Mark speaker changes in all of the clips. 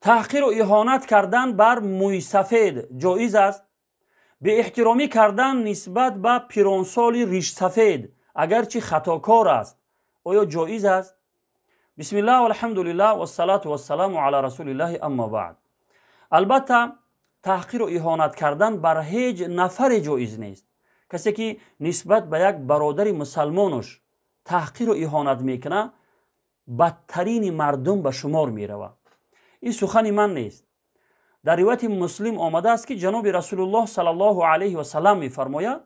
Speaker 1: Таҳқиру иҳонат кардан бар мӯйсафед ҷоиз аст? Беэҳтиромӣ кардан нисбат ба пиронсоли ришсафед, агарчи хатокор аст, оё ҷоиз аст? Бисмиллаҳ, алҳамдулиллаҳ, вассалату вассаламу ала расулиллаҳи, аммо баъд. Албатта, таҳқиру иҳонат кардан бар ҳеҷ нафаре ҷоиз нест. Касе ки нисбат ба як бародари мусалмонаш таҳқиру иҳонат мекунад, бадтарини мардум ба шумор меравад. Ин сухани ман нест. Дар ривояти Муслим омадааст, ки ҷаноби Расулуллоҳ саллаллоҳу алайҳи васалам мефармояд: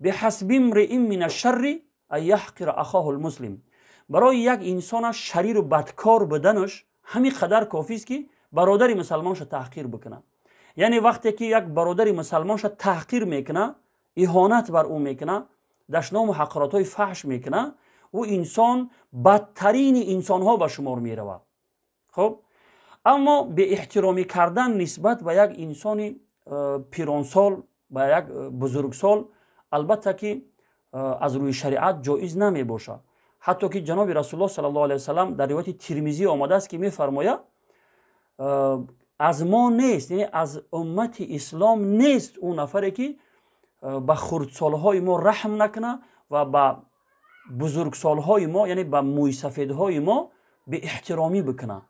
Speaker 1: «Биҳасби имриин мин ашшарри ан яҳқира ахоҳу лмуслим». Барои як инсона шариру бадкор буданаш ҳамин қадар кофист, ки бародари мусалмонша таҳқир бикунад. Яъне вақте ки як бародари мусалмонша таҳқир мекунад, иҳонат бар ӯ мекунад, дашному ҳақоротҳои фаҳш мекунад, ӯ инсон бадтарини инсонҳо ба шумор меравад. Хуб, аммо беэҳтиромӣ кардан нисбат ба як инсони пиронсол, ба як бузургсол, албатта ки аз рӯи шариат ҷоиз намебошад. Ҳатто ки ҷаноби Расулуллоҳ саллаллоҳу алайҳи васалам, дар ривояти Тирмизӣ омадааст, ки мефармояд: «Аз мо нест, яъне аз уммати ислом нест ӯ нафаре, ки ба хурдсолҳои мо раҳм накунад ва ба бузургсолҳои мо, яъне ба мӯйсафедҳои мо беэҳтиромӣ бикунад».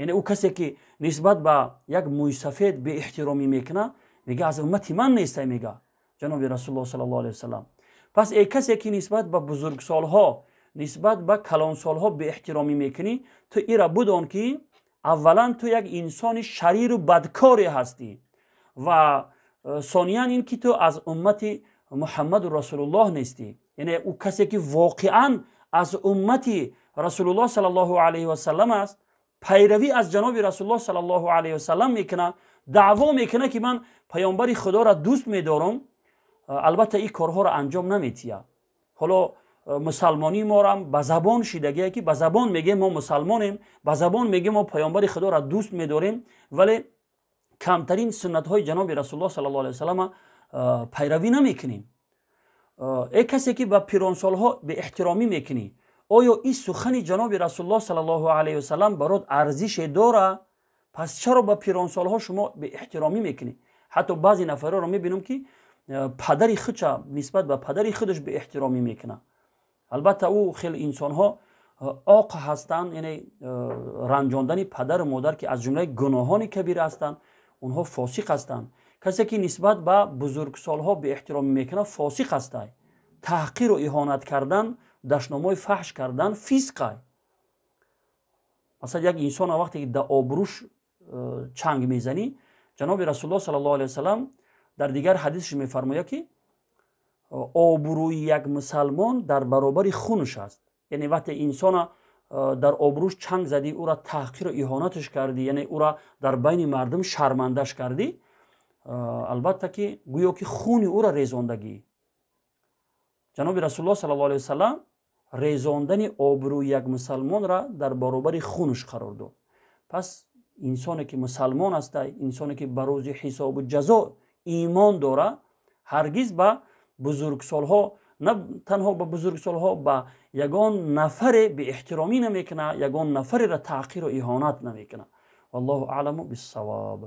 Speaker 1: Яъне ӯ касе ки нисбат ба як мӯйсафед беэҳтиромӣ мекунад, мега, аз уммати ман нестай, мега ҷаноби Расулуллоҳ саллаллоҳу алайҳи васалам. Пас э касе ки нисбат ба бузургсолҳо, нисбат ба калонсолҳо беэҳтиромӣ мекунӣ, ту ира будон, ки аввалан ту як инсони шариру бадкоре ҳастӣ ва сониян ин ки ту аз уммати Муҳаммаду Расулуллоҳ нестӣ. Яъне ӯ касе ки воқеан аз уммати Расулуллоҳ саллаллоҳу алайҳи васалам аст, пайравӣ аз ҷаноби Расулуллоҳ саллаллоҳу алайҳи васалам мекунад, даъво мекунад, ки ман паёмбари Худоро дӯст медорам, албатта ин корҳоро анҷом наметиҳад. Ҳоло мусалмонии морам ба забон шидагие, ки ба забон мегӯем, мо мусалмонем, ба забон мегӯем, мо паёмбари Худоро дӯст медорем, вале камтарин суннатҳои ҷаноби Расулуллоҳ саллаллоҳу алайҳи васалама пайравӣ намекунем. Э касе ки ба пиронсолҳо беэҳтиромӣ мекунӣ, оё ин сухани ҷаноби Расулуллоҳ саллаллоҳу алайҳи васалам барот арзише дора? Пас чаро ба пиронсолҳо шумо беэҳтиромӣ мекунӣ? Ҳатто баъзе нафарҳоро мебинам, ки падари худша, нисбат ба падари худаш беэҳтиромӣ мекунад. Албатта, ӯ хеле инсонҳо оқ ҳастанд, яъне ранҷондани падару модар, ки аз ҷумлаи гуноҳони кабира ҳастанд, онҳо фосиқ ҳастанд. Касе ки нисбат ба бузургсолҳо беэҳтиромӣ мекунад, фосиқ ҳастай. Таҳқиру иҳонат кардан, дашномҳои фаҳш кардан фисқай. Масалан, як инсона вақте ки да обрӯш чанг мезанӣ, ҷаноби Расулуллоҳ саллаллоҳу алайҳи васалам дар дигар ҳадисаш мефармояд, ки обрӯи як мусалмон дар баробари хунаш аст. Яъне вақте инсона дар обрӯш чанг задӣ, ӯра таҳқиру иҳонаташ кардӣ, яъне ӯра дар байни мардум шармандаш кардӣ, албатта ки гӯё ки хуни ӯра резондагӣ. Ҷаноби Расулуллоҳ саллаллоҳу алайҳи васалам резондани обрӯи як мусалмонра дар баробари хунаш қарор дод. Пас инсоне ки мусалмон аста, инсоне ки ба рӯзи ҳисобу ҷазо имон дора, ҳаргиз ба бузургсолҳо, на танҳо ба бузургсолҳо, ба ягон нафаре беэҳтиромӣ намекунад, ягон нафареро таҳқиру иҳонат намекунад. Валлоҳу аъламу биссавоб.